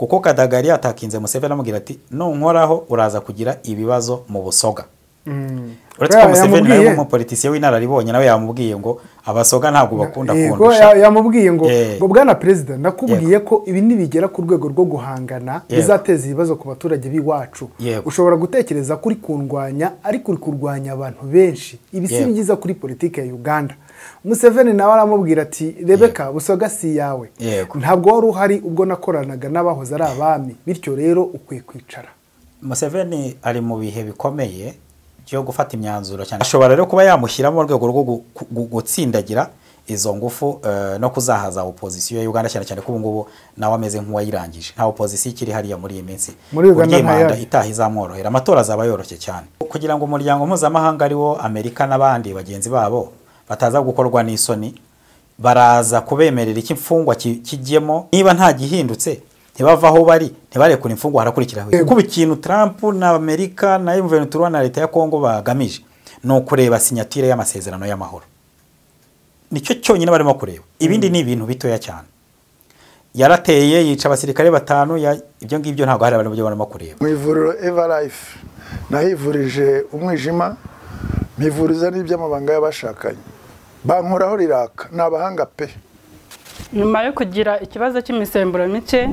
Kuko Kadaga yari yatakinze Museveni amubwira ati nunkoraho uraza kugira ibibazo mu Busoga. Uretse ko Museveni nawe nk'umupolitisiye w'inararibonye nawe yamubwiye ngo abasoga ntabwo bakunda kundusha. Yamubwiye ngo ngo bwana president, nakubwiye ko ibi nibigera ku rwego rwo guhangana bizateza ibibazo ku baturage b'iwacu. Ushobora gutekereza kuri kundwanya ariko uri kurwanya abantu benshi. Ibi si byiza kuri politike ya Uganda. Museveni nawe aramubwira ati Rebeka, Busoga si yawe. Ntabwo wari uhari ubwo nakoranaga n'abahoze ari abami, bityo rero ukwiye kwicara. Museveni ari mu bihe bikomeye byo gufata imyanzuro cyane. Ashobora rero kuba yamushyira mu rwego rwo gutsindagira izo ngufu no kuzahaza opposition ya Uganda, cyane cyane ko ubu ngubu nawe ameze nk'uwayirangije. Nta opposition ikiri hariya muri iyi minsi. Muri Uganda nta itaha izamworohera, amatora azaba yoroshye cyane. Kugira ngo umuryango mpuzamahanga ari wo Amerika n'abandi bagenzi babo bataza gukorwa n'isoni, baraza kubemerera iki imfungwa kijyemo. Niba nta gihindutse ntibava aho bari, ntibarekure imfungwa, harakurikiraho. Kuko ikintu Trump na Amerika na M23 na leta ya Kongo bagamije ni ukureba sinyatire y'amasezerano y'amahoro. Nicyo cyonyine barimo kureba. Ibindi ni ibintu bitoya cyane. Yarateye yica abasirikare batanu, ibyo ngibyo ntabwo hari abantu barimo kureba. Mu ivuriro Everlife nahivurije umwijima, mpivuriza n'iby'amabanga y'abashakanye. Bankoraho riraka, ni abahanga pe. Nyuma yo kugira ikibazo cy'imisemburo mike,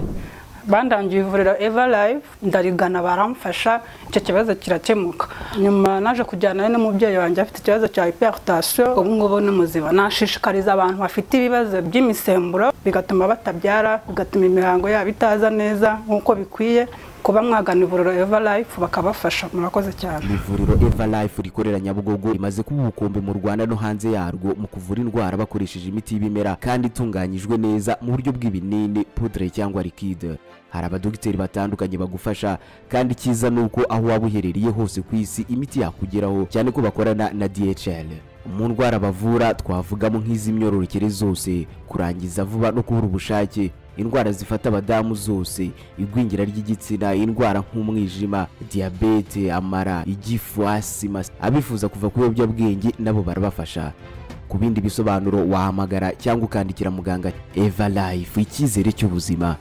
bandangiye ivuriro Everlife, ndarigana baramfasha, icyo kibazo kirakemuka. Nyuma naje kujyana n'umubyeyi wanjye afite ikibazo cya hypertension, ubu ngubu ni muzima. Nashishikariza abantu bafite ibibazo by'imisemburo bigatuma batabyara, bigatuma imihango yabo itaza neza nk'uko bikwiye, kuba mwagana ivuriro Everlife bakabafasha. Murakoze cyane. Ivuriro Everlife rikorera Nyabugogo rimaze kuba ubukombe mu Rwanda no hanze yarwo mu kuvura indwara bakoresheje imiti y'ibimera kandi itunganyijwe neza mu buryo bw'ibinini, poudre cyangwa liquide. Hari abadogiteri batandukanye bagufasha, kandi cyiza nuko aho waba uherereye hose ku isi imiti yakugeraho, cyane ko bakorana na DHL. Mu ndwara bavura twavugamo nk'iz'imyororokere zose, kurangiza vuba no kubura ubushake, indwara zifata abadamu zose, igwingira ry'igitsina, indwara nk'umwijima, diabete, amara, igifu, asima. Abifuza kuva ku biyobyabwenge nabo barabafasha. Ku bindi bisobanuro wahamagara cyangwa ukandikira muganga. Everlife, icyizere cy'ubuzima.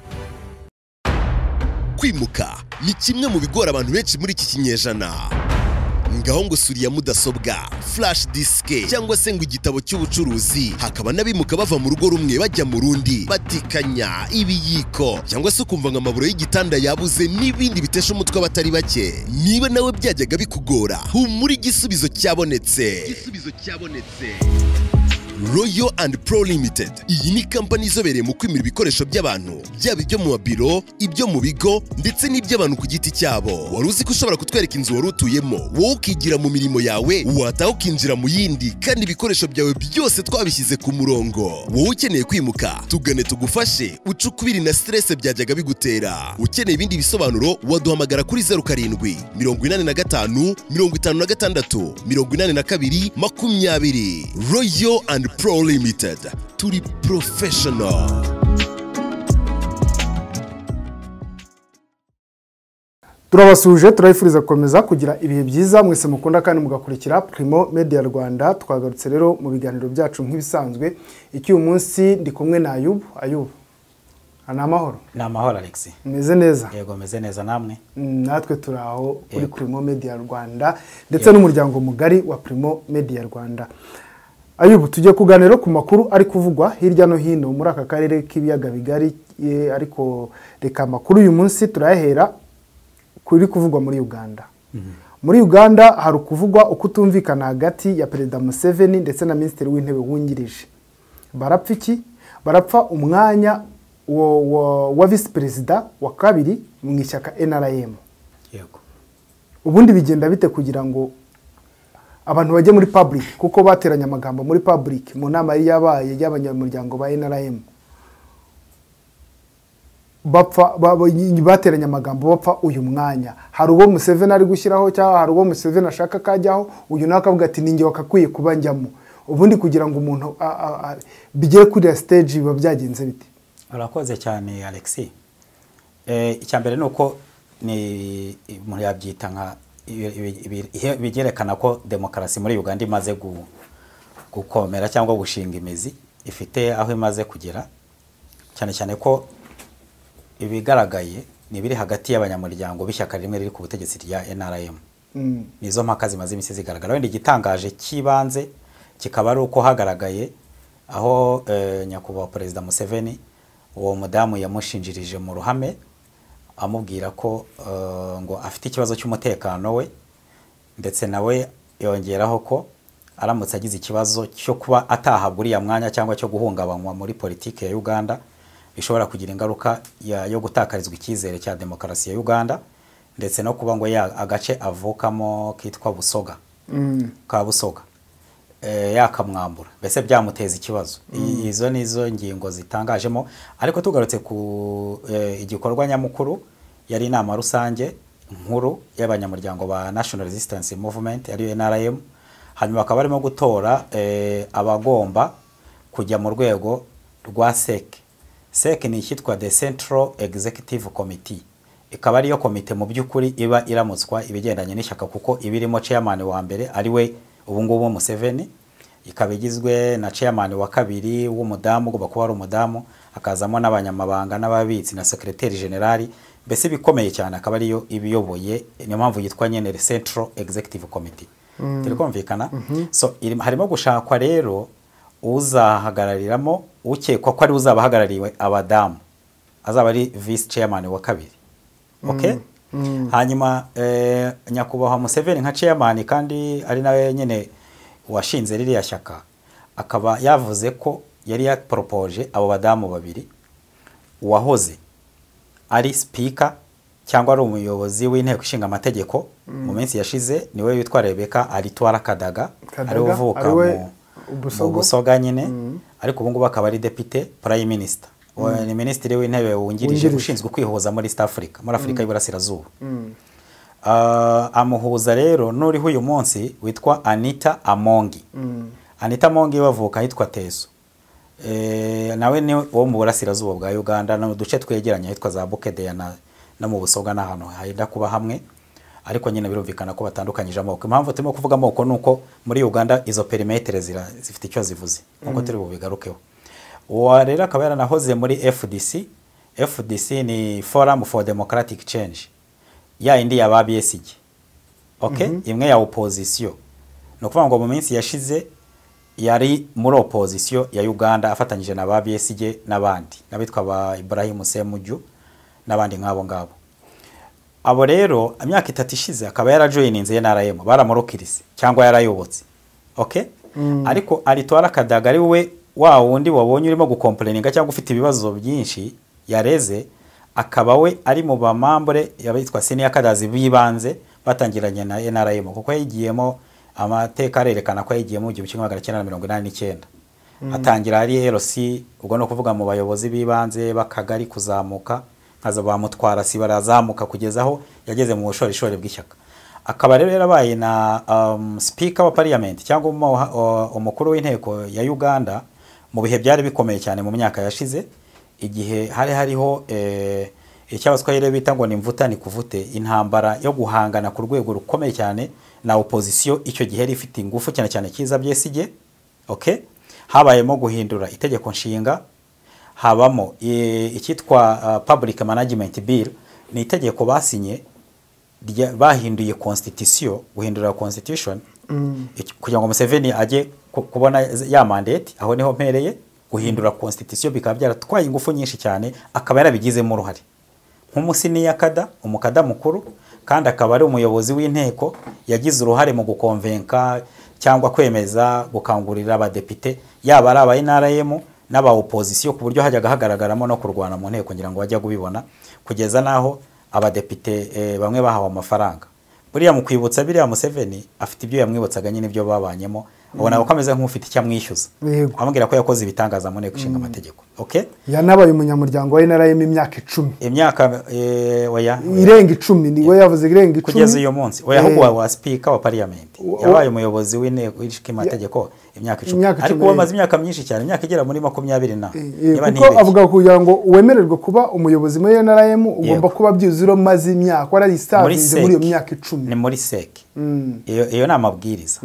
Kwimuka ni kimwe mu bigora abantu benshi muri iki kinyejana. Ngaho ngo suriya mudasobwa, flash disk cyangwa se ngo igitabo cy'ubucuruzi, hakaba n'abimuka bava mu rugo rumwe bajya mu rundi batikanya ibiyiko, cyangwa se ukumva ngo amaburo y'igitanda yabuze n'ibindi bitesha umutwe abatari bake. Niba nawe byajyaga bikugora, humura, igisubizo cyabonetse. Igisubizo cyabonetse. Royal and Pro Limited. Iyi ni kampani izobereye mu kwimura ibikoresho by'abantu, byaba ibyo mu mabiro, ibyo mu bigo ndetse n'iby'abantu ku giti cyabo. Wari uzi ko ushobora kutwereka inzu wari utuyemo, wowe ukigira mu mirimo yawe, wataha ukinjira mu yindi, kandi ibikoresho byawe byose twabishyize ku murongo. Wowe ukeneye kwimuka, tugane tugufashe, uce ukubiri na stress byajyaga bigutera. Ukeneye ibindi bisobanuro waduhamagara kuri 07 85 56 82 20. Royal and Pro Limited. Turi professional. Turabasuje, turabifuriza gukomeza kugira ibihe byiza mwese mukunda kandi mugakurikira Primo Media Rwanda. Twagarutse rero mu biganiro byacu nk'ibisanzwe. Iki uyu munsi ndi kumwe na Ayubu. Ayubu, ni amahoro? Ni amahoro Alex. Meze neza? Yego, meze neza namwe. Natwe turaho kuri Primo Media Rwanda ndetse n'umuryango mugari wa Primo Media Rwanda. Ayubu, tujye kuganira ku makuru ari kuvugwa hirya no hino muri aka karere k'ibiyaga bigari, ariko reka amakuru uyu munsi turayahera kuri kuvugwa muri Uganda. Muri Uganda hari kuvugwa ukutumvikana hagati ya Perezida Museveni ndetse na Minisitiri w'Intebe wungirije. Barapfa iki? Barapfa umwanya wa Vice Perezida wa kabiri mu ishyaka NRM. Yego. Ubundi bigenda bite kugira ngo abantu bajye muri public, kuko bateranye amagambo muri public mu nama yari yabaye y'abanyamuryango ba NRM, bapfa bateranye amagambo bapfa uyu mwanya. Hari uwo Museveni ari gushyiraho cyangwa hari uwo Museveni ashaka kajyaho, uyu nawe akavuga ati ninjye wakakwiye kuba njyamo. Ubundi kugira ngo umuntu bigere kuri stage biba byagenze bite? Urakoze cyane Alexis. Icya mbere nuko ni umuntu yabyita nka bigerekana ko demokarasi muri Uganda imaze gukomera cyangwa gushinga imizi, ifite aho imaze kugera, cyane cyane ko Ibigaragaye ni ibiri hagati y'abanyamuryango b'ishyaka rimwe riri ku butegetsi rya NRM. Nizo mpaka zimaze iminsi zigaragara. Wenda igitangaje cy'ibanze kikaba ari uko hagaragaye aho nyakubahwa Perezida Museveni uwo mudamu yamushinjirije mu ruhame, amubwira ko ngo afite ikibazo cy'umutekano we, ndetse nawe yongeraho ko aramutse agize ikibazo cyo kuba atahabwa uriya mwanya cyangwa cyo guhungabanywa muri politiki ya Uganda, bishobora kugira ingaruka yo gutakarizwa icyizere cya demokarasi ya Uganda, ndetse no kuba ngo agace avukamo kitwa Busoga, ka Busoga, yakamwambura, mbese byamuteza ikibazo. Izo nizo ngingo zitangajemo. Ariko tugarutse ku igikorwa nyamukuru, yari inama rusange nkuru y'abanyamuryango ba National Resistance Movement, ariyo NRM. Hanyuma bakaba barimo gutora abagomba kujya mu rwego rwa SEC. SEC ni icyitwa The Central Executive Committee, ikaba ariyo komite mu by'ukuri iba iramutswa ibigendanye n'ishyaka, kuko iba irimo chairman wa mbere ari we ubu ngubu Museveni, ikaba igizwe na chairman wa kabiri w'umudamu, ugomba kuba ari umudamu, hakazamo n'abanyamabanga n'ababitsi na secretary general, mbese bikomeye cyane, akaba ariyo ibiyoboye. Niyo mpamvu yitwa nyene Central Executive Committee. Turi kumvikana? So harimo gushakwa rero uzahagarariramo, ukekwa ko ari uzaba ahagarariwe abadamu, azaba ari vice chairman wa kabiri. Okay? Hanyuma nyakubahwa Museveni nka chairman, kandi ari nawe nyine washinze ririya shyaka, akaba yavuze ko yari yaporopoje abo badamu babiri, uwahoze ari speaker cyangwa ari umuyobozi w'inteko ishinga amategeko mu minsi yashize, niwe witwa Rebecca Alitwala Kadaga, ari uvuka mu Busoga nyine, ariko ubu ngubu akaba ari deputy prime minister, ni minisitiri w'intebe wungirije ushinzwe kwihuza muri East Africa, muri Afurika y'Iburasirazuba. Amuhuza rero n'uriho uyu munsi witwa Anita Amongi. Anita Amongi bavuka ahitwa Teso, nawe ni wo mu burasirazuba bwa Uganda, no mu duce twegeranye ahitwa za Bukedea no mu Busoga, n'ahantu hahenda kuba hamwe, ariko nyine birumvikana ko batandukanyije amoko. Impamvu turimo kuvuga amoko nuko muri Uganda izo perimetere zifite icyo zivuze, nkuko turi bubigarukeho. Uwo rero akaba yaranahoze muri FDC. FDC ni Forum for Democratic Change, ya indi ya ba Besigye. Okay? Imwe ya opposition. Ni ukuvuga ngo mu minsi yashize yari muri opposition ya Uganda, afatanyije na ba Besigye n'abandi, n'abitwa ba Ibrahim Semuju n'abandi nk'abo ngabo. Abo rero imyaka 3 ishize akaba yarajoininze NRM, baramurokirise cyangwa yarayobotse. Okay? Ariko Alitwala Kadaga ari we wa wundi wabonye urimo gukomplaininga cyangwa ufite ibibazo byinshi yareze, akaba we ari mu bamambure yabitwa senior cadres bibanze batangiranye na NRM, kuko yagiyemo, amateka arerekana ko yagiyemo mu 1989, atangira ari LC, ubwo no kuvuga mu bayobozi bibanze bakagari kuzamuka, nkaza bamutwara si barazamuka kugeza aho yageze mu bushorishori bw'ishyaka. Akaba rero yarabaye na speaker wa parliament cyangwa umukuru w'inteko ya Uganda mu bihe byari bikomeye cyane mu myaka yashize, igihe hari hariho icyabaswahili bita ngo ni mvuta ni kuvute, intambara yo guhangana ku rwego rukomeye cyane na opposition icyo gihe yari ifite ingufu cyane cyane Kiza Besigye. Okay? Habayemo guhindura itegeko nshinga, habamo icyitwa Public Management Bill, ni itegeko basinye bahinduye constitution, guhindura constitution kugira ngo Museveni ajye kubona ya mandate. Aho niho mpereye guhindura constitution bikaba byaratwaye ingufu nyinshi cyane, akaba yarabigizemo uruhare nk'umusiniya kada, umukada mukuru, kandi akaba ari umuyobozi w'inteko, yagize uruhare mu gukonvenka cyangwa kwemeza gukangurira abadepite, yaba ari aba NRM n'aba opposition, ku buryo hajyaga hagaragaramo no kurwana mu nteko, ngira ngo bajya kubibona, kugeza naho abadepite bamwe bahawe amafaranga. Buriya mu kwibutsa biriya Museveni afite ibyo yamwibutsaga nyine ibyo babanyemo, ubona ko ameze nk'ufite icyo amwishyuza, amubwira ko yakoze ibitangaza mu nteko ishinga amategeko. Okay? Yanabaye umunyamuryango wa NRM imyaka 10. Imyaka oya irenga 10, niwe yavuze irenga 10 kugeza uyu munsi. Oya, ahubwo wa speaker wa parliament yabaye umuyobozi w'inteko ishinga amategeko imyaka 10, ariko wamaze imyaka myinshi cyane, imyaka igera muri 20 na. Kuko avuga kugira ngo wemererwe kuba umuyobozi muri NRM ugomba kuba byuzuro maze imyaka warayistavinze muri iyo myaka 10. Ni muri SEC. Iyo ni amabwiriza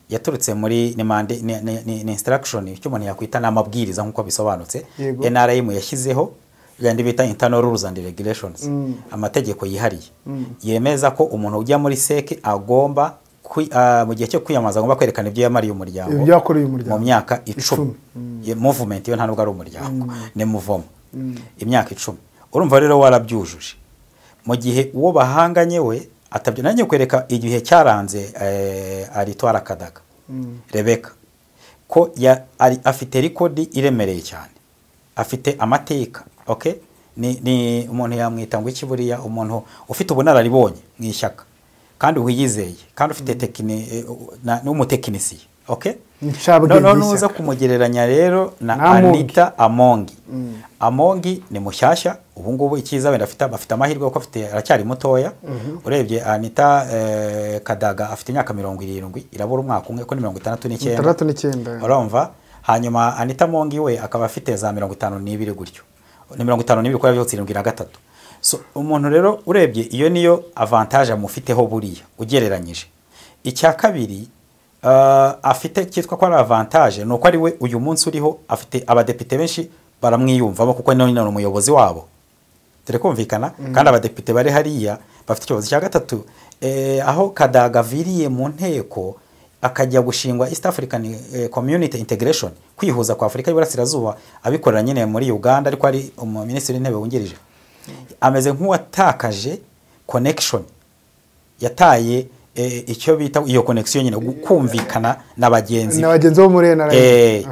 yaturutse muri ni instruction, icyo umuntu yakwita ni amabwiriza nk'uko bisobanutse. NRM yashyizeho Byandi bita internal rules and regulations, amategeko yihariye yemeza ko umuntu ujya muri CEC agomba mu gihe cyo kwiyamamaza agomba kwerekana ibyo yamariye umuryango, Ibyo yakoreye umuryango. mu myaka 10. 10. Movement yo nta nubwo ari umuryango, ni mouvement. Imyaka 10. Urumva rero warabyujuje. Mu gihe uwo bahanganye we atabyo, nanjye kwereka igihe cyaranze Alitwala Kadaga Rebecca ko afite record iremereye cyane, afite amateka. Okay, ni umuntu yamwita ngo iki buriya, umuntu ufite ubunararibonye mu ishyaka kandi wiyizeye kandi ufite n'umutekinisiye. Okay, Incabwenge noneho y'ishyaka. nuza kumugereranya rero na Na Amongi. Anita Amongi. Amongi ni mushyashya ubu ngubu, icyiza wenda afite amahirwe kuko aracyari mutoya. Urebye Anita Kadaga afite imyaka 70, irabura umwaka umwe ko ni 69. 69. Urumva, hanyuma Anita Amongi we akaba afite za 52 gutyo, ni 52 kuko yavutse 73. So umuntu rero urebye iyo niyo avantage amufiteho buriya ugereranyije. Icya kabiri afite cyitwa ko ari avantage ni uko ari we uyu munsi uriho, afite abadepite benshi baramwiyumvamo kuko ni umuyobozi wabo. Turi kumvikana? Kandi abadepite bari hariya bafite ikibazo. Cya gatatu, aho Kadaga aviriye mu nteko akajya gushingwa East African Community Integration, kwihuza kwa Afurika y'Iburasirazuba, abikorera nyine muri Uganda, ariko ari umuminisitiri w'intebe wungirije, ameze nk'uwatakaje connection, yataye icyo bita iyo connection nyine, kumvikana na bagenzi Na bagenzi bo muri NRM.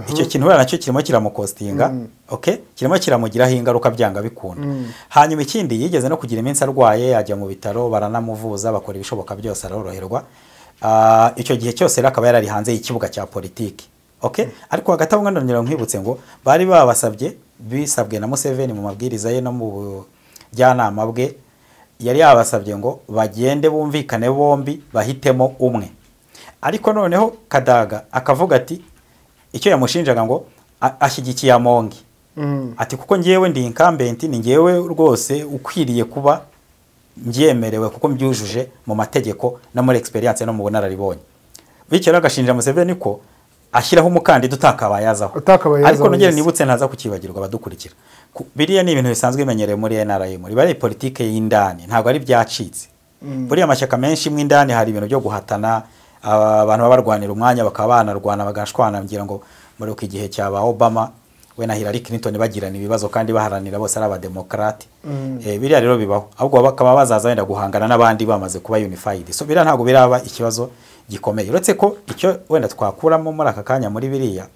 Icyo kintu buriya nacyo kirimo kiramukostinga. Okay, kirimo kiramugiraho ingaruka byanga bikunda. Hanyuma ikindi, yigeze no kugira iminsi arwaye, ajya mu bitaro, baranamuvuza, bakora ibishoboka byose aroroherwa. Icyo gihe cyose rero akaba yarari hanze y'ikibuga cya politiki. Okay, ariko hagati aho ngandongera nkwibutse ngo bari babasabye, bisabwe na Museveni mu mabwiriza ye no mu bujyanama bwe, yari yabasabye ngo bagende bumvikane bombi bahitemo umwe. Ariko noneho Kadaga akavuga ati icyo yamushinjaga ngo ashyigikiye Amongi, ati kuko ngewe ndi incumbent, ni ngewe rwose ukwiriye kuba mbyemerewe kuko mbyujuje mu mategeko no muri experience no mu bunararibonye. Bityo rero agashinja Museveni ko ashyiraho umukandida utakabaye azaho. Utakabaye Ariko azaho, nongere yes. nibutse, ntaza kukibagirwa abadukurikira. Biriya ni ibintu bisanzwe bimenyerewe muri NRM, riba ari politike y'indani, ntabwo ari byacitse. Buriya amashyaka menshi mu indani hari ibintu byo guhatana, abantu baba barwanira umwanya, bakaba banarwana bagashwana. Ngira ngo muri uko igihe cya ba Obama we na Hillary Clinton bagirana ibibazo kandi baharanira bose ari abademokarate. Biriya rero bibaho, ahubwo bakaba bazaza wenda guhangana n'abandi bamaze kuba unified. So biriya ntabwo biraba ikibazo gikomeye, uretse ko icyo wenda twakuramo muri aka kanya muri biriya,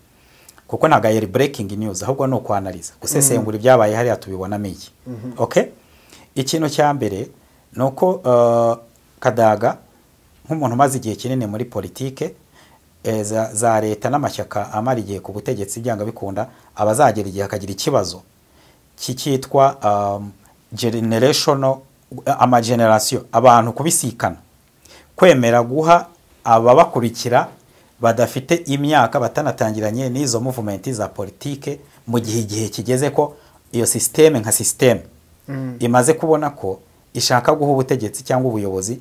kuko ntabwo ari breaking news, ahubwo ni ukwanaliza, gusesengura ibyabaye hariya, tubibonamo iki? Okay, ikintu cya mbere ni uko Kadaga nk'umuntu umaze igihe kinini muri politike za leta n'amashyaka amara igihe ku butegetsi, byanga bikunda abazagera igihe akagira ikibazo cyitwa generational, amageneration, abantu kubisikana, kwemera guha ababakurikira badafite imyaka, batanatangiranye n'izo movement za politike, mu gihe igihe kigeze ko iyo système nka système imaze kubona ko ishaka guha ubutegetsi cyangwa ubuyobozi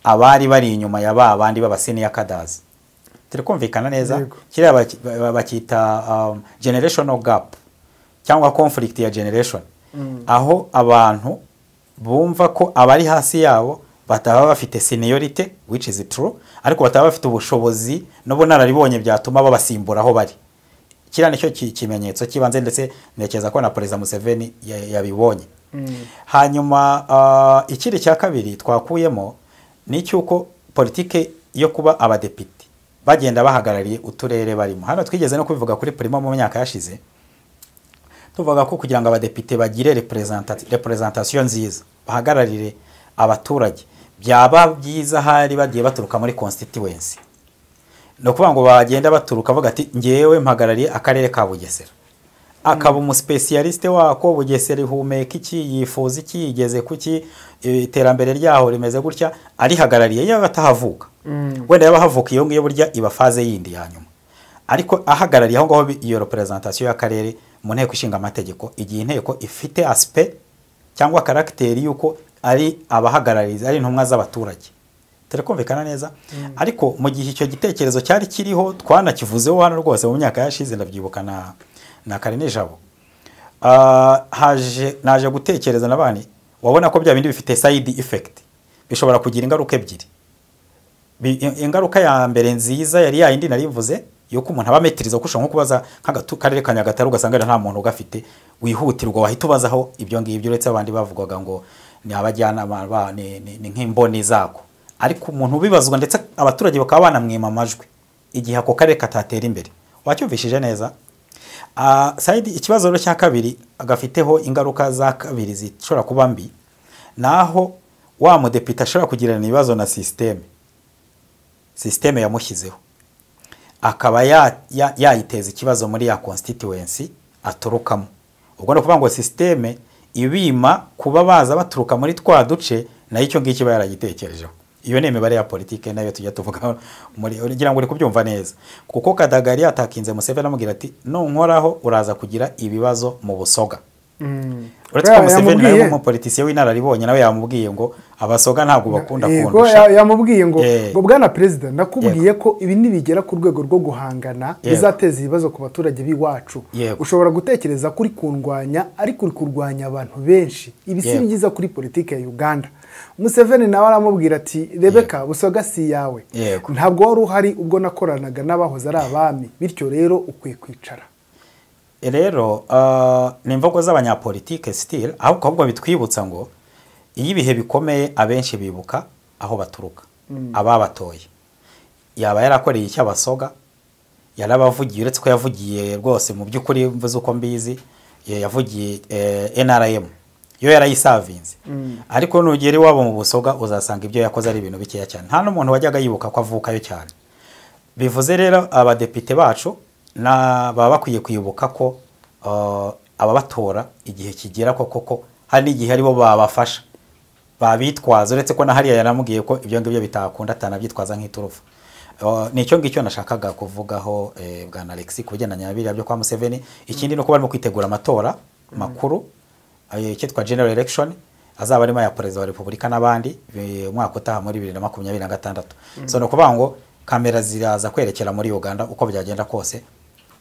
abari bari inyuma ya ba bandi b'aba senior cadres. Turi kumvikana neza? Yego. Kiriya bacyita generational gap cyangwa conflict ya generation, aho abantu bumva ko abari hasi yabo bataba bafite seniority, which is true, ariko bataba bafite ubushobozi n'ubunararibonye byatuma babasimbura aho bari. Kiriya nicyo kimenyetso cy'ibanze, ndetse ntekereza ko na Perezida Museveni yabibonye. Hanyuma ikindi cya kabiri twakuyemo ni icy'uko politike yo kuba abadepite bagenda bahagarariye uturere barimo, hano twigeze no kubivuga kuri Primo mu myaka yashize, tuvuga ko kugira ngo abadepite bagire representation nziza, bahagararire abaturage, byaba byiza hari bagiye baturuka muri constituency. Ni ukuvuga ngo bagenda baturuka bavuga ati ngewe mpagarariye akarere ka Bugesera, akaba umuspécialiste wako, Bugesera ihumeka iki, yifuza iki, yigeze kuki, iterambere ryaho rimeze gutya, arihagarariye. Yaba atahavuka, wenda yaba ahavuka, iyo ngiyo burya iba phase yindi ya nyuma, ariko ahagarariye aho ngaho, iyo representation y'akarere mu nteko ishinga amategeko, igihe inteko ifite aspect cyangwa caractère y'uko ari abahagarariye, ari intumwa z'abaturage. Turi kumvikana neza? Ariko mu gihe icyo gitekerezo cyari kiriho, twanakivuzeho hano rwose mu myaka yashize, ndabyibuka na Karinijabo. Haje naje gutekereza nabani wabona ko bya bindi bifite side effect, bishobora kugira ingaruka ebyiri. Ingaruka ya mbere nziza yari yayindi narivuze, yuko umuntu aba ametiriza, ko ushobora nko kubaza nk'akarere ka Nyagatare ugasanga nta muntu ugafite wihutirwa wahita ubazaho ibyo ngibyo, uretse abandi bavugaga ngo ni abajyanama ni nk'imboni zako, ariko umuntu ubibazwa ndetse abaturage bakaba banamwima amajwi igihe ako karere katatera imbere. Wacyumvishije neza? Side ikibazo rero cya kabiri agafiteho ingaruka za kabiri zishobora kuba mbi, naho wa mudepite ashobora kugirana ibibazo na système yamushyizeho, akaba yayiteza ikibazo muri ya constituency aturukamo. Ubwo ni ukuvuga ngo système ibima kuba baza baturuka muri twa duce, nayo icyo ngicyo iba yaragitekerejeho. Iyo ni imibare ya politike nayo tujya tuvuga muri, ngira ngo uri kubyumva neza, kuko Kadaga yari yatakinze Museveni amubwira ati nunkoraho uraza kugira ibibazo mu Busoga. Uretse ko Museveni nawe nk'umupolitisiye w'inararibonye nawe yamubwiye ngo abasoga ntabwo bakunda kundusha. Yamubwiye ngo ngo bwana perezida, nakubwiye ko ibi nibigera ku rwego rwo guhangana bizateza ibibazo ku baturage b'iwacu. Ushobora gutekereza kuri kundwanya, ariko uri kurwanya abantu benshi. Ibi si byiza kuri politike ya Uganda. Museveni nawe aramubwira ati Rebeka, Busoga si yawe, ntabwo wari uhari ubwo nakoranaga n'abahoze ari abami, bityo rero ukwiye kwicara. Rero ni imvugo z'abanyapolitike still, ahubwo bitwibutsa ngo iyo ibihe bikomeye abenshi bibuka aho baturuka, ababatoye. Yaba yarakoreye icyo abasoga, yarabavugiye, uretse ko yavugiye rwose mu by'ukuri mvuze uko mbizi, yavugiye NRM yo yarayisavinze, ariko nugera iwabo mu Busoga uzasanga ibyo yakoze ari ibintu bikeya cyane, nta n'umuntu wajyaga yibuka ko avukayo cyane. Bivuze rero abadepite bacu na baba bakwiye kwibuka ko ababatora igihe kigera ko koko hari n'igihe aribo babafasha babitwaza, uretse ko na hariya yaramubwiye ko ibyo ngibyo bitakunda atanabyitwaza nk'iturufu. Nicyo ngicyo nashakaga kuvugaho, bwana Alexis, ku bigendanye na biriya byo kwa Museveni. Ikindi ni uko barimo kwitegura amatora makuru icyitwa general election, azaba arimo aya perezida wa repubulika n'abandi umwaka utaha muri 2026. So ni ukuvuga ngo kamera ziraza kwerekera muri Uganda uko byagenda kose,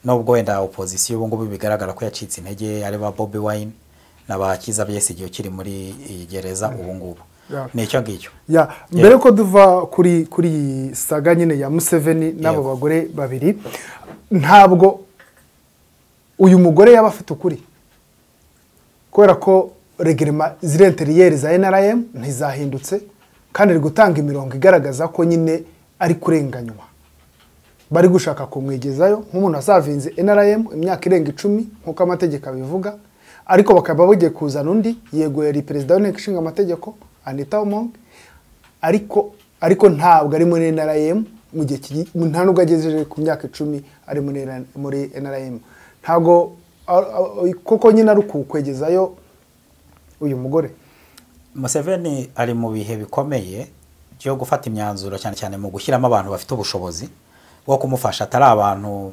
nubwo wenda opposition ubu ngubu bigaragara ko yacitse intege, ari ba Bobi Wine n'abakiza Besigye ukiri muri iyi gereza ubu ngubu. Nicyo ngicyo. Mbere ko duva kuri saga nyine ya Museveni n'abo bagore babiri, ntabwo uyu mugore yaba afite ukuri, kubera ko regerema ziri interiyeri za NRM ntizahindutse, kandi ari gutanga imirongo igaragaza ko nyine ari kurenganywa. Bari gushaka kumwigezayo nk'umuntu wasavinze NRM imyaka irenga 10 nk'uko amategeko abivuga, ariko bakaba bagiye kuzana undi, yego yari perezida w'inteko ishinga amategeko Anita Among, ariko ntabwo ari muri NRM mu gihe nta nubwo agejeje ku myaka 10 ari muri NRM. Ntabwo koko nyine ari ukwegezayo uyu mugore. Museveni ari mu bihe bikomeye byo gufata imyanzuro, cyane cyane mu gushyiramo abantu bafite ubushobozi bwo kumufasha, atari abantu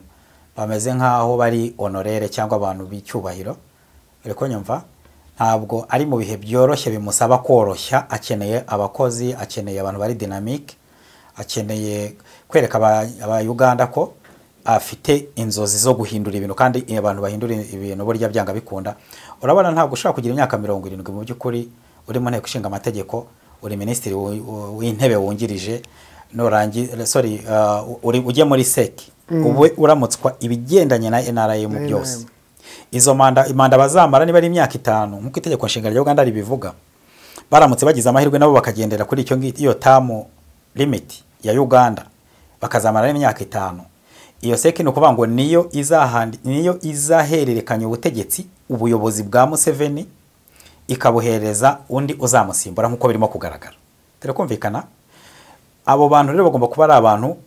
bameze nkaho bari honorere cyangwa abantu b'icyubahiro. Ariko nyumva ntabwo ari mu bihe byoroshye bimusaba koroshya, akeneye abakozi, akeneye abantu bari dynamic, akeneye kwereka aba Uganda ko afite inzozi zo guhindura ibintu, kandi abantu bahindura ibintu burya byanga bikunda. Urabona ntabwo ushobora kugira imyaka 70 mu by'ukuri uri mu nteko ishinga amategeko, uri minisitiri w'intebe wungirije, sorry, ujye muri SEC, ube uramutswa ibigendanye na NRM byose. Izo manda bazamara niba ari imyaka 5 nkuko itegeko nshinga rya Uganda ribivuga, baramutse bagize amahirwe nabo bakagendera kuri icyo iyo term limit ya Uganda bakazamara imyaka 5. Iyo SEC ni ukuvuga ngo niyo izahererekanya ubutegetsi, ubuyobozi bwa Museveni ikabuhereza undi uzamusimbura nkuko birimo kugaragara. Turakumvikana? Abo bantu rero bagomba kuba ari abantu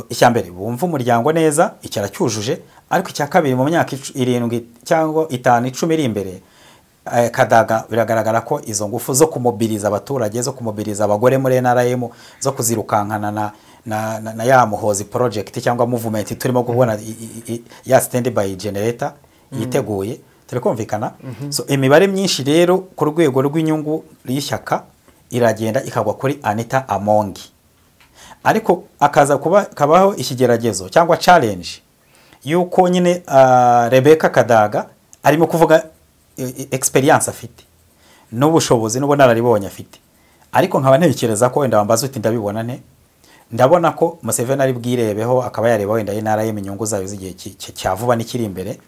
icyambere bumva umuryango neza, icyaracyujuje, ariko icya kabiri mu myaka 7 cyangwa 5 10 iri imbere, Kadaga biragaragara ko izo ngufu zo kumobiliza abaturage, zo kumobiliza abagore muri NRM, zo kuzirukankana na ya Muhozi project cyangwa movement turimo kubona ya stand by generator yiteguye. Turakumvikana? So imibare myinshi rero ku rwego rw'inyungu y'ishyaka iragenda ikagwa kuri Anita Among, ariko akaza kuba kabaho ikigeragezo cyangwa challenge yuko nyine Rebecca Kadaga arimo kuvuga experience afite n'ubushobozi n'ubunararibonye afite, ariko nkaba ntekereza ko wenda wambaza uti ndabibona nte, ndabona ko Museveni ari bwirebeho, akaba yareba wenda NRM inyungu zayo z'igihe cya vuba n'ikiri imbere,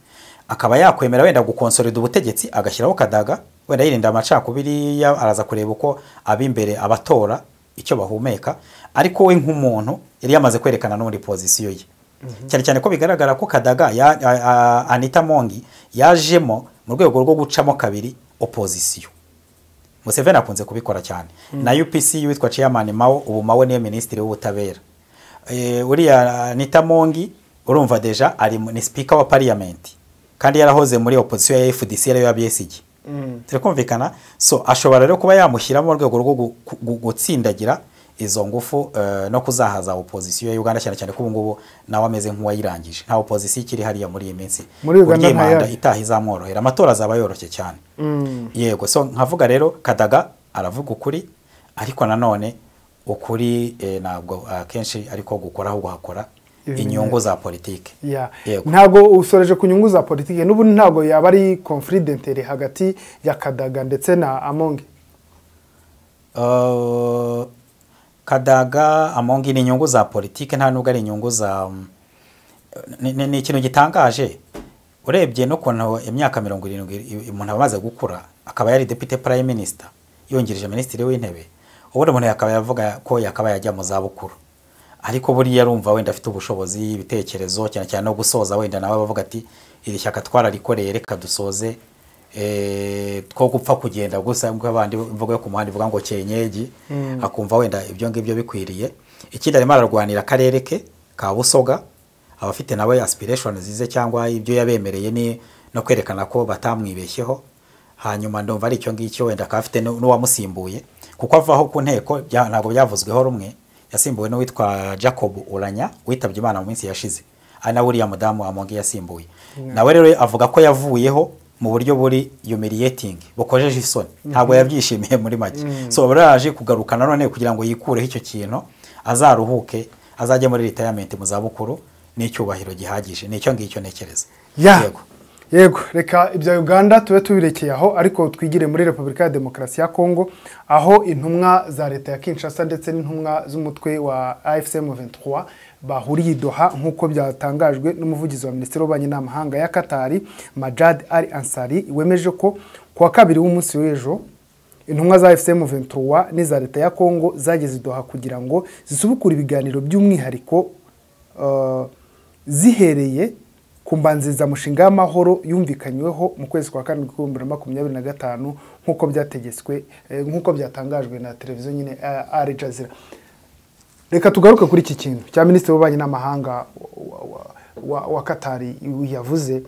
akaba yakwemera wenda gukonsolida ubutegetsi agashyiraho Kadaga, wenda yirinda amacakubiri, araza kureba uko ab'imbere abatora icyo bahumeka, ariko we nk'umuntu yari yamaze kwerekana n'ubundi pozisiyo ye. Cyane cyane ko bigaragara ko Kadaga Anita Mongi yajemo mu rwego rwo gucamo kabiri opozisiyo. Museveni akunze kubikora cyane. Na UPC witwa Chairman Mao, ubu Mao niwe minisitiri w'ubutabera. Uriya Anita Mongi urumva deja ari ni speaker wa parliament, kandi yarahoze muri opposition ya FDC ariyo ya BSG. Turi kumvikana. So ashobora rero kuba yamushyiramo mu rwego rwo gutsindagira izo ngufu no kuzahaza opposition ya Uganda, cyane cyane ko ubu ngubu nawe ameze nk'uwayirangije, nta opposition ikiri hariya muri iyi minsi. Muri Uganda Burya ntayari. manda itaha izamworohera, amatora azaba yoroshye cyane. Yego, so nkavuga rero Kadaga aravuga ukuri, ariko nanone ukuri ntabwo akenshi ariko gukora, ahubwo hakora inyungu za politike. Yego. Ntabwo usoreje ku nyungu za politiki, n'ubundi ntabwo yaba ari conflit d'intérêt hagati ya Kadaga ndetse na Amongi? Kadaga Amongi ni inyungu za politike, nta nubwo ari inyungu za ni ikintu gitangaje urebye n'ukuntu imyaka 70 umuntu aba amaze gukura, akaba yari deputy prime minister, yungirije minisitiri w'intebe, ubundi umuntu yakaba yavuga ko yakaba yajya mu zabukuru, ariko buriya arumva wenda afite ubushobozi, ibitekerezo, cyane cyane no gusoza, wenda nawe bavuga ati iri shyaka twararikoreye, reka dusoze, two gupfa kugenda gusa nk'uko abandi imvugo yo ku muhanda ivuga ngo cyenyegi, akumva wenda ibyo ngibyo bikwiriye. Ikindi, arimo ararwanira akarere ke ka Busoga, abafite nawe aspiration zize cyangwa ibyo yabemereye ni no kwerekana ko batamwibeshyeho. Hanyuma ndumva ari icyo ngicyo, wenda akaba afite n'uwamusimbuye, kuko avaho ku nteko ntabwo byavuzweho rumwe, yasimbuwe n'uwitwa Jacob Uranya witabye Imana mu minsi yashize, ari nawe uriya mudamu Amongi yasimbuye. Nawe rero avuga ko yavuyeho mu buryo buri humiliating, bukojeje isoni, ntabwo yabyishimiye muri make. So baraje kugaruka nanone kugira ngo yikureho icyo kintu, azaruhuke, azajye muri retirement mu zabukuru n'icyubahiro gihagije. Nicyo ngicyo ntekereza. Yego, yego, reka ibya Uganda tube tubirekeye aho, ariko twigire muri Repubulika ya Demokarasi ya Kongo, aho intumwa za leta ya Kinshasa ndetse n'intumwa z'umutwe wa AFC M23 bahuriye i Doha, nk'uko byatangajwe n'umuvugizi wa Minisiteri y'Ububanyi n'Amahanga ya Katari, Majad Ali Ansari, wemeje ko ku wa kabiri w'umunsi w'ejo intumwa za AFC M23 n'iza leta ya Kongo zageze i Doha kugira ngo zisubukure ibiganiro by'umwihariko, zihereye ku mbanzirizamushinga y'amahoro yumvikanyweho mu kwezi kwa karindwi 2025, nk'uko byategetswe, nk'uko byatangajwe na televiziyo nyine Al Jazeera. Reka tugaruke kuri iki kintu cya minisitiri w'ububanyi n'amahanga wa Katari yavuze,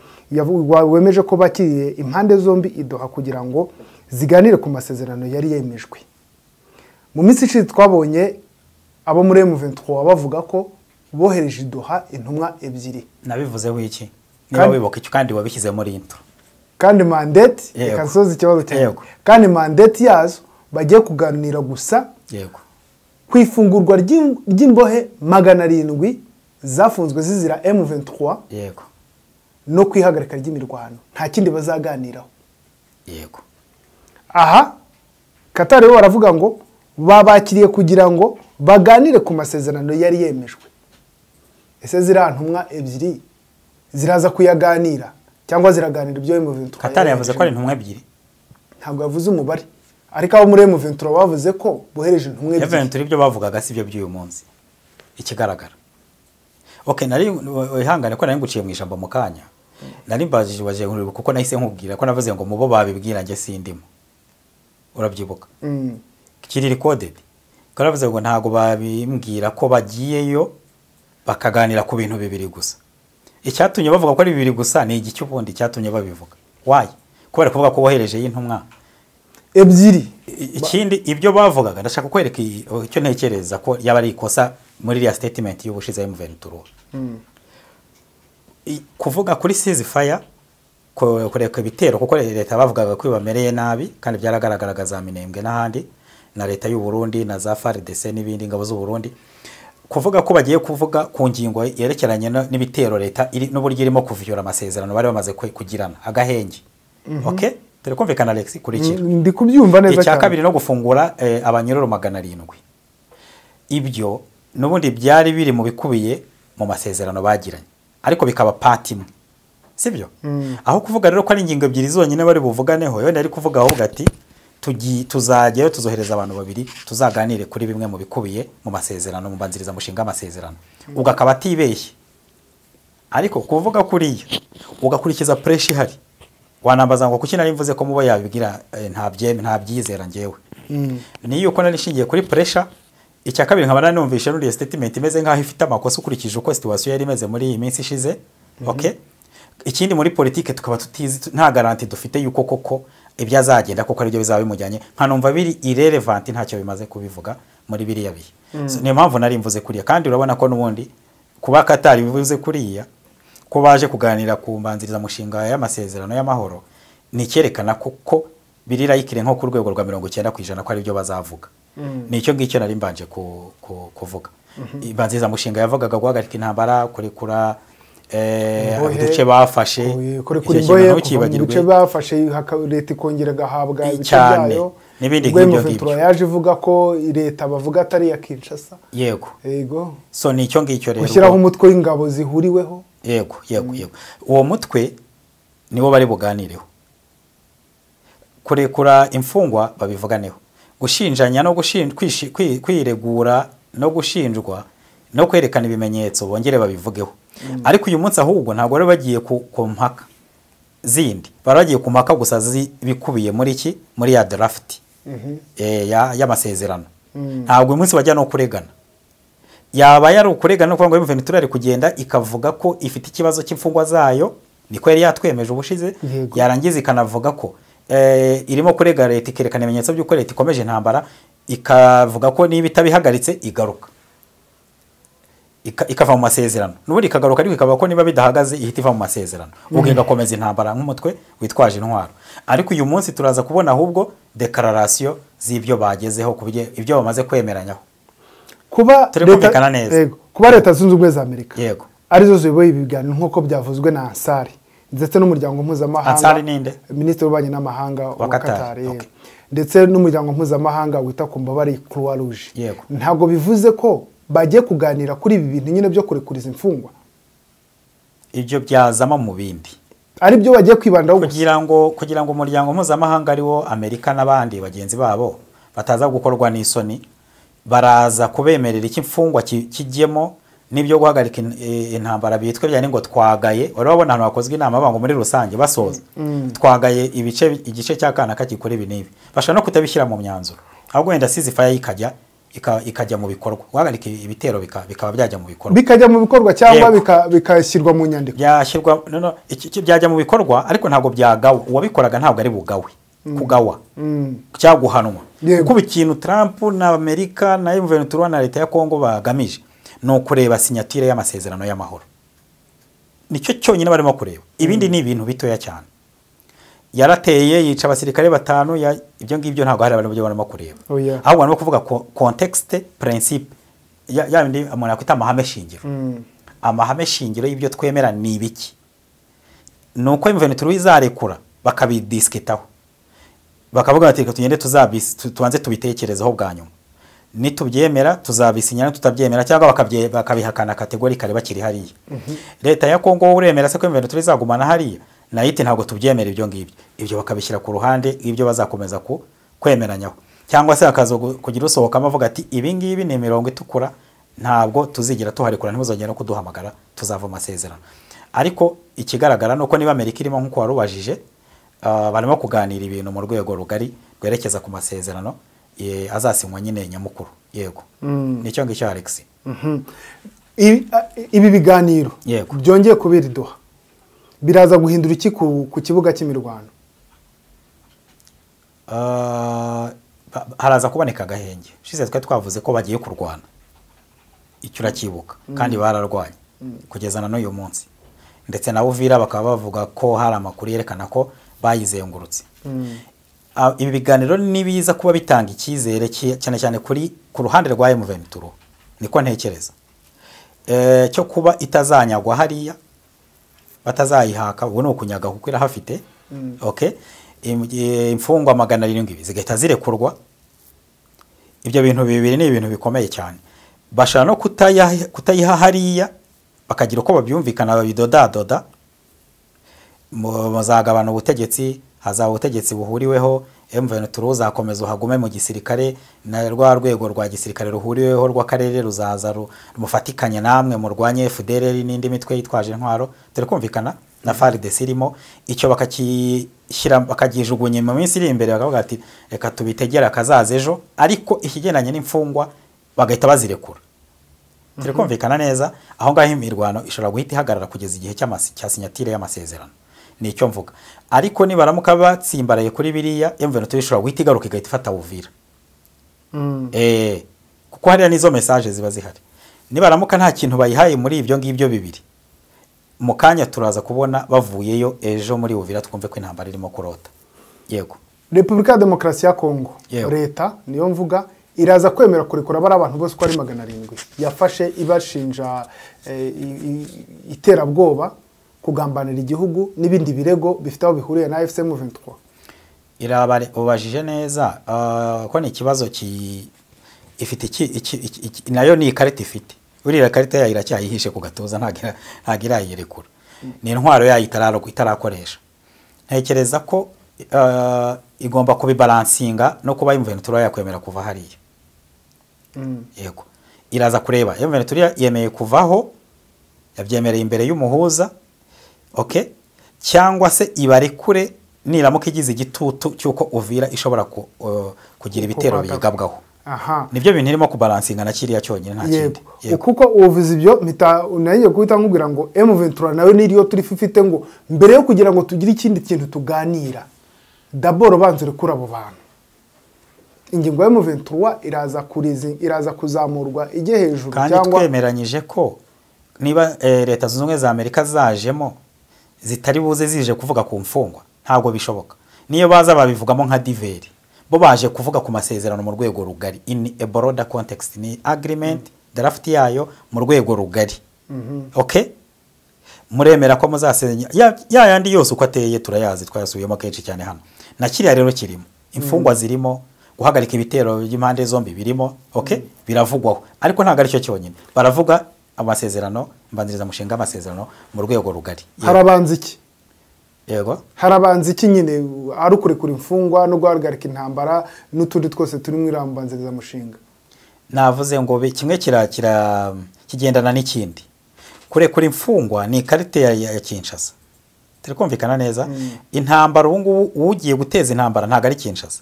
wemeje ko bakiriye impande zombi i Doha kugira ngo ziganire ku masezerano yari yemejwe mu minsi ishize. Twabonye abo muri M23 bavuga ko bohereje i Doha intumwa ebyiri. Nabivuzeho iki niba wibuka icyo, kandi wabishyize muri intro. Kandi mandate reka nsoze ikibazo cyanjye. Kandi mandate yazo bagiye kuganira gusa ku ifungurwa ry'imbohe 700 zafunzwe zizira M23 no kwihagarika ry'imirwano, nta kindi bazaganiraho. Aha Katari bo baravuga ngo babakiriye kugira ngo baganire ku masezerano yari yemejwe. Ese ziriya ntumwa ebyiri ziraza kuyaganira cyangwa ziraganira ibyo M23 Katari yavuze ko ari intumwa ebyiri? Ntabwo yavuze umubare, ariko abo muri M23 bavuze ko bohereje intumwa ebyiri. Eventually ibyo bavugaga si byo by'uyu munsi ikigaragara. Okay, nari wihangane ko nari nguciye mu ijambo mu kanya, nari mbajije waje kuko nahise nkubwira ko navuze ngo mubo babibwira njye sindimo, urabyibuka? Kiri recorded ko navuze ngo ntabwo babimbwira ko bagiyeyo bakaganira ku bintu bibiri gusa. Icyatumye bavuga ko ari bibiri gusa ni igiki ubundi cyatumye babivuga? Why? Kubera kuvuga ko bohereje y'intumwa ebyiri. Ikindi ibyo bavugaga, ndashaka kwereka icyo ntekereza ko yaba ari ikosa muri iriya statement y'ubushize ya M23. Kuvuga kuri ceasefire, kureka ibitero, kuko leta bavugaga ko bamereye nabi, kandi byaragaragaraga za Minembwe n'ahandi, na leta y'u Burundi na za FARDC n'ibindi, ingabo z'u Burundi, kuvuga ko bagiye kuvuga ku ngingo yerekeranye n'ibitero leta iri n'uburyo irimo kuviyora amasezerano bari bamaze kugirana agahenge, okay. Turi kumvikana, Alex? Kurikira. Ndi kubyumva neza Icya cyane. kabiri no gufungura abanyororo 700. Ibyo n'ubundi byari biri mu bikubiye mu masezerano bagiranye, ariko bikaba part imwe, sibyo? Aho kuvuga rero ko ari ingingo ebyiri zonyine bari buvuganeho, yenda ari kuvuga ahubwo ati tuzajyayo, tuzohereza abantu babiri, tuzaganire kuri bimwe mu bikubiye mu masezerano, mu mbanzirizamushinga y'amasezerano. Ubwo akaba atibeshye. Ariko kuvuga kuriya ugakurikiza pressure ihari, wanambaza ngo kuki nari mvuze ko mubo yabibwira ntabyizera njyewe, ni yuko nari nshingiye kuri pressure. Icya kabiri, nkaba nanumvishe n'uriya statement imeze nk'aho ifite amakosa ukurikije uko situation yari imeze muri iyi minsi ishize, okay? Ikindi, muri politike tukaba tutizi, nta garantie dufite yuko koko ibyo azagenda koko aribyo bizaba bimujyanye. Nkanumva biri irrelevant, ntacyo bimaze kubivuga muri biriya bihe. So, niyo mpamvu nari mvuze kuriya. Kandi urabona ko n'ubundi kuba Katari bivuze kuriya ko baje kuganira ku mbanzirizamushinga y'amasezerano y'amahoro, ni icyerekana ko biri likely nko ku rwego rwa 90% ko aribyo bazavuga. Ni icyo ngicyo nari mbanje kuvuga. Imbanzirizamushinga yavugaga guhagarika intambara, kurekura Imbohe, uduce bafashe. Kurekura Icyo kintu imbohe, kuva mu ntukibagirwe. bice bafashe, leta ikongera igahabwa ibice Cyane. byayo. N'ibindi Ubwo nk'ibyo M23 ngibyo. yaje ivuga ko leta bavuga atari iya Kinshasa. Yego. Yego. So ni icyo ngicyo rero. Gushyiraho umutwe w'ingabo zihuriweho. Yego, uwo mutwe niwo bari buganireho. Kurekura imfungwa babivuganeho, gushinjanya no kwiregura no gushinjwa no kwerekana ibimenyetso bongere babivugeho. Ariko uyu munsi ahubwo ntabwo bari bagiye ku mpaka zindi, bari bagiye ku mpaka gusa zibikubiye muri iki, muri ya draft y'amasezerano. Ntabwo uyu munsi bajya no kuregana. Yaba yari ukuregana no kuvuga ngo M23 ari kugenda ikavuga ko ifite ikibazo cy'imfungwa zayo, niko yari yatwemeje ubushize. Yarangiza ikanavuga ko irimo kurega leta, ikerekana ibimenyetso by'uko leta ikomeje intambara, ikavuga ko niba itabihagaritse igaruka, ikava mu masezerano. N'ubundi ikagaruka, ariko ikavuga ko niba bidahagaze ihita iva mu masezerano, ubwo igakomeza intambara nk'umutwe witwaje intwaro. Ariko uyu munsi turaza kubona ahubwo déclaration z'ibyo bagezeho, ku ibyo bamaze kwemeranyaho. Kuba Turi kumvikana neza. Yego. Kuba Leta Zunze Ubumwe za Amerika arizo ziyoboye ibi biganiro, nk'uko byavuzwe na Ansari ndetse n'umuryango mpuzamahanga. Ansari ninde? Minisitiri w'ububanyi n'amahanga wa Qatar. Qatar, yego. Ndetse n'umuryango mpuzamahanga wita ku mbabare, Croix Rouge. Ntabwo bivuze ko bagiye kuganira kuri ibi bintu nyine byo kurekuriza imfungwa? Ibyo byazamo mu bindi. Ari byo bagiye kwibandaho gusa? Kugira ngo umuryango mpuzamahanga, ariwo Amerika n'abandi bagenzi babo, bataza gukorwa n'isoni, baraza kubemerera iki imfungwa kijyemo n'ibyo guhagarika intambara bitwe byane ngo twagaye. Wari wabona ahantu hakozwe inama bavuga ngo muri rusange basoza twagaye ibice, igice cya kana kakikora ibi n'ibi? Bashobora no kutabishyira mu myanzuro, ahubwo wenda ceasefire ikajya mu bikorwa, guhagarika ibitero bikaba byajya mu bikorwa. Bikajya mu bikorwa cyangwa Yego. bikashyirwa mu nyandiko? Byashyirwa no, byajya mu bikorwa, ariko ntabwo byagawe. Uwabikoraga ntabwo ari bugawe, kugawa cyangwa guhanwa. Kuko ikintu Trump na Amerika na M23 na leta ya Congo bagamije ni ukureba signature y'amasezerano y'amahoro. Nicyo cyonyine barimo kureba, ibindi ni ibintu bitoya cyane. Yarateye yica abasirikare batanu ibyo ngibyo ntabwo hari abantu barimo kureba. Oya. Ahubwo barimo kuvuga ko contexte, principe ya bindi umuntu yakwita amahame shingiro. Amahame shingiro y'ibyo twemera ni ibiki? Ni uko M23 izarekura, bakabidisikitaho, bakavuga bati: "Reka tugende tubanze tubitekerezeho bwa nyuma, nitubyemera tuzabisinya, tutabyemera cyangwa bakabihakana catégoriquement bakiri hariya." Leta ya Kongo: "Wowe uremera se ko M23 izagumana hariya?" Nayo iti: "Ntabwo tubyemera ibyo ngibyo." Ibyo bakabishyira ku ruhande, ibyo bazakomeza ku kwemeranyaho, cyangwa se hakaza kugira usohokamo avuga ati: "Ibi ngibi ni imirongo itukura, ntabwo tuzigera tuharekura, ntimuzongere no kuduhamagara, tuzava mu masezerano." Ariko ikigaragara ni uko niba Amerika irimo, nk'uko warubajije, barimo kuganira ibintu mu rwego rugari rwerekeza ku masezerano azasinywa nyine nyamukuru. Yego, nicyo ngicyo, Alex. Ibi biganiro byongeye kubera i Doha biraza guhindura iki ku kibuga cy'imirwano? Haraza kuboneka agahenge. Ushize twari twavuze ko bagiye kurwana, icyo urakibuka? Kandi bararwanye kugeza na n'uyu munsi, ndetse na Uvira bakaba bavuga ko hari amakuru yerekana ko bayizengurutse. Ibi biganiro nibiza kuba bitanga icyizere cyane cyane kuri ku ruhande rwa M23, niko ntekereza, cyo kuba itazanyagwa hariya, batazayihaka. Ubu ni ukunyaga kuko irahafite, okay. Imfungwa 700 zigahita zirekurwa. Ibyo bintu bibiri ni ibintu bikomeye cyane. Bashaka no kutayiha hariya bakagira uko babyumvikana babidodadoda, muzagabana ubutegetsi, hazaba ubutegetsi buhuriweho, M23 uzakomeza uhagume mu gisirikare, na rwa rwego rwa gisirikare ruhuriweho rw'akarere ruzaza rumufatikanye namwe murwanye FDLR n'indi mitwe yitwaje intwaro. Turi kumvikana na FARDC irimo, icyo bakakishyira bakagijugunya mu minsi iri imbere, bakavuga ati reka tubitegera kazaza ejo, ariko ikigendanye n'imfungwa bagahita bazirekura. Turi kumvikana neza aho ngaho imirwano ishobora guhita ihagarara kugeza igihe cya sinyatire y'amasezerano. Ni icyo mvuga. Ariko nibaramuka batsimbaraye kuri biriya, M23 ishobora guhita igaruka igahita ifata Uvira. Kuko hariya nizo message ziba zihari. Nibaramuka nta kintu bayihaye muri ibyo ngibyo bibiri, mu kanya turaza kubona bavuyeyo ejo muri Uvira, twumve ko intambara irimo kurota. Yego. Repubulika ya Demokarasi ya Kongo, leta niyo mvuga, iraza kwemera kurekura bari abantu bose uko ari 700 yafashe ibashinja iterabwoba, kugambanira igihugu n'ibindi birego bifite aho bihuriye na AFC M23. Irabare ubajije neza, ko ni ikibazo ifite iki nayo ni ikarita ifite. Uriya karita yayo iracyayihishe ku gatuza, ntago irayirekura. Ni intwaro yayo itarakoresha. Ntekereza ko igomba kubibalansinga no kuba M23 yakwemera kuva hariya. Yego. Iraza kureba M23 yemeye kuvaho, yabyemereye imbere y'umuhuza, okay, cyangwa se ibarekure niramuka igize igitutu cyuko Uvira ishobora kugira ibitero biyigabwaho. Aha. Nibyo bintu irimo kubalansinga na kiriya cyonyine, nta kindi. Yego. Kuko uvuze ibyo mpita nayo guhita nkubwira ngo M23 nayo niriyo turi fifite, ngo mbere yo kugira ngo tugire ikindi kintu tuganira, daboro banze urekura abo bantu. Ingingo ya M23 iraza kurizi, iraza kuzamurwa ijye hejuru, kandi cyangwa twemeranyije ko niba Leta Zunze Ubumwe za Amerika zajemo zitari buze zije kuvuga ku mfungwa, ntabwo bishoboka. Niyo baza babivugamo nka diveri, bo baje kuvuga ku masezerano mu rwego rugari, in a broader context, ni agreement draft yayo mu rwego rugari. Okay, muremera ko muzasenya ya yandi yose uko ateye, turayazi, twayasubiyemo kenshi cyane hano. Na kiriya rero kirimo imfungwa zirimo, guhagarika ibitero by'impande zombi birimo, okay, biravugwaho, ariko ntabwo ari cyo cyonyine. Baravuga amasezerano, mbanziriza mushinga amasezerano mu rwego rugari. Harabanza iki? Yego. Harabanza iki nyine, ari ukurekura imfungwa no guhagarika intambara n'utundi twose turi mu irambanziriza mushinga? Navuze ngo kimwe kira kigendana n'ikindi. Kurekura imfungwa ni ikarite ya Kinshasa. Turi kumvikana neza. Intambara ubu ngubu ugiye guteza intambara ntabwo ari Kinshasa.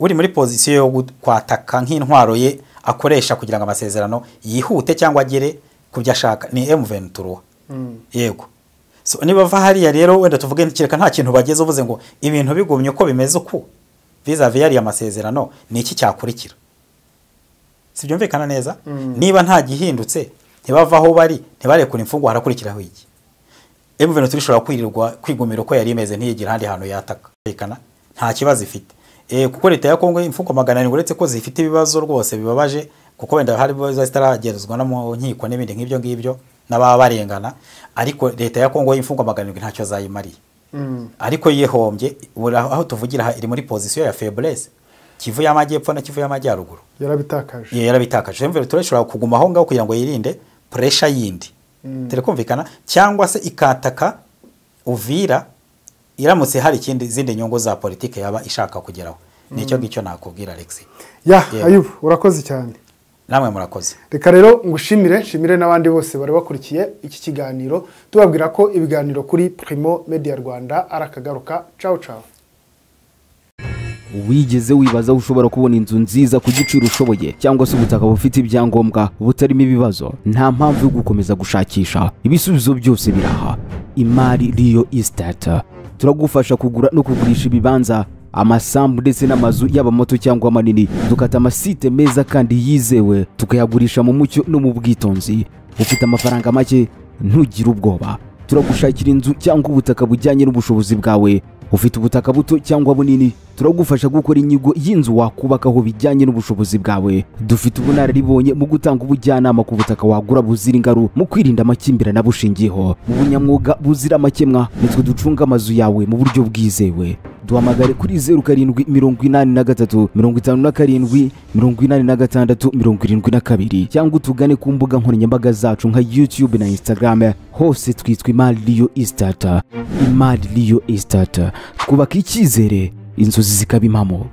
Uri muri position yo kwataka nk'intwaro ye akoresha kugira ngo amasezerano yihute cyangwa agere ku byo ashaka ni M23. Yego. So niba va hariya rero wenda tuvuge kireka nta kintu bageze, uvuze ngo ibintu bigumye uko bimeze uku vis-a-vis yari amasezerano, ni iki cyakurikira? Sibyumvikana neza? Niba nta gihindutse, ntibava aho bari, ntibarekura imfungwa, harakurikiraho iki? M23 ishobora kwirirwa kwigumira uko yari imeze, ntiyigira ahandi hantu yataka. Nta kibazo ifite. Kuko leta ya Kongo imfungwa 700 uretse ko zifite ibibazo rwose bibabaje, kuko wenda hari ibibazo zitaragerezwa no mu nkiko n'ibindi nk'ibyo ngibyo n'ababa barengana, ariko leta ya Kongo imfungwa 700 ntacyo zayimariye. Ariko yihombye, aho tuvugira iri muri position ya faiblesse. Kivu y'amajyepfo na Kivu y'amajyaruguru yarabitakaje. Yarabitakaje. M23 ishobora kuguma aho ngaho kugira ngo yirinde pressure yindi. Turi kumvikana, cyangwa se ikataka Uvira iramutse hari ikindi zindi nyungu za politike yaba ishaka kugeraho. Nicyo ngicyo nakubwira, Alex. Ya, Ayubu, urakoze cyane. Namwe murakoze. Reka rero ngushimire, nshimire n'abandi bose bari bakurikiye iki kiganiro, tubabwira ko ibiganiro kuri Primo Media Rwanda arakagaruka. Ciao ciao. Wigeze wibaza aho ushobora kubona inzu nziza ku giciro ushoboye, cyangwa se ubutaka bufite ibyangombwa butarimo ibibazo? Nta mpamvu yo gukomeza gushakisha, ibisubizo byose biraha. Imari Real Estate turagufasha kugura no kugurisha ibibanza, amasambu ndetse n'amazu, yaba mato cyangwa manini. Dukata amasite meza kandi yizewe, tukayagurisha mu mucyo no mu bwitonzi. Ufite amafaranga make? Ntugire ubwoba, turagushakira inzu cyangwa ubutaka bujyanye n'ubushobozi bwawe. Ufite ubutaka buto cyangwa bunini, turagufasha gukora inyigo y'inzu wakubakaho bijyanye n'ubushobozi bwawe. Dufite ubunararibonye mu gutanga ubujyanama ku butaka wagura buzira ingaru, mu kwirinda amakimbirane abushingiyeho. Mu bunyamwuga buzira amakemwa, nitwe ducunga amazu yawe mu buryo bwizewe. Duhamagare kuri 0783 57 86 72, cyangwa utugane ku mbuga nkoranyambaga zacu nka YouTube na Instagram, hose twitwa Imari Real Estate. Imari Real Estate, twubaka icyizere, inzozi zikaba impamo.